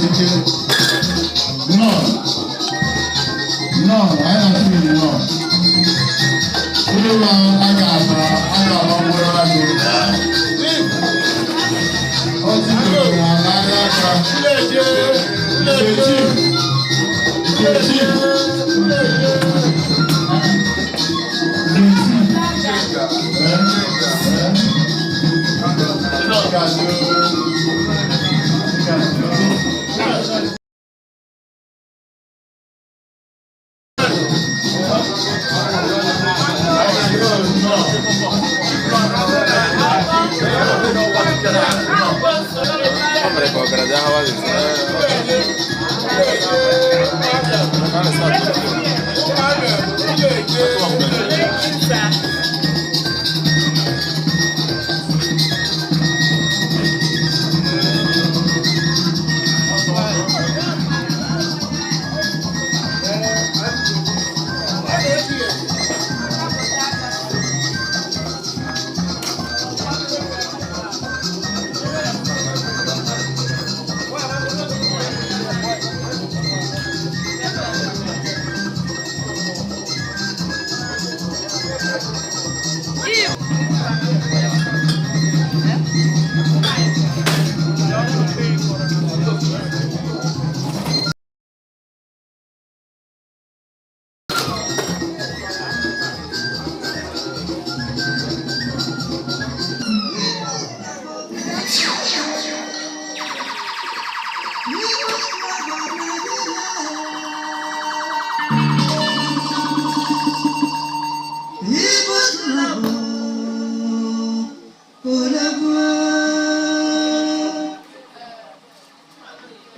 Eke. Nnọọ. Nnọọ, anyị na-asị gị nnọọ. Ndị nwe a ga-aba a ga-agba mkpụrụ agụ. Ọ tụrụ n'ala aka. Nkechi. Nkechi. Hombre, con que ya va a decir.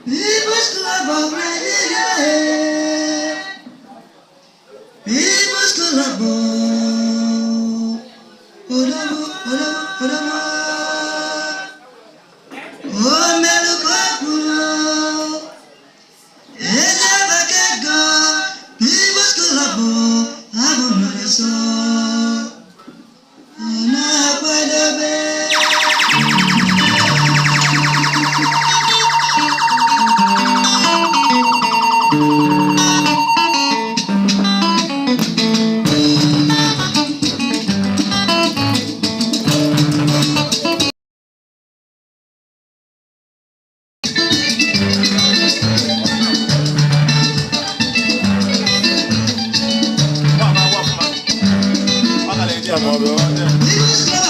People's Club of Nigeria. People's Club. Odobo, odobo, odobo. Omelukokuro. Ejebakego. People's Club. Abụnọrịsọ. Ọ na-akwadobe. Yeah. People's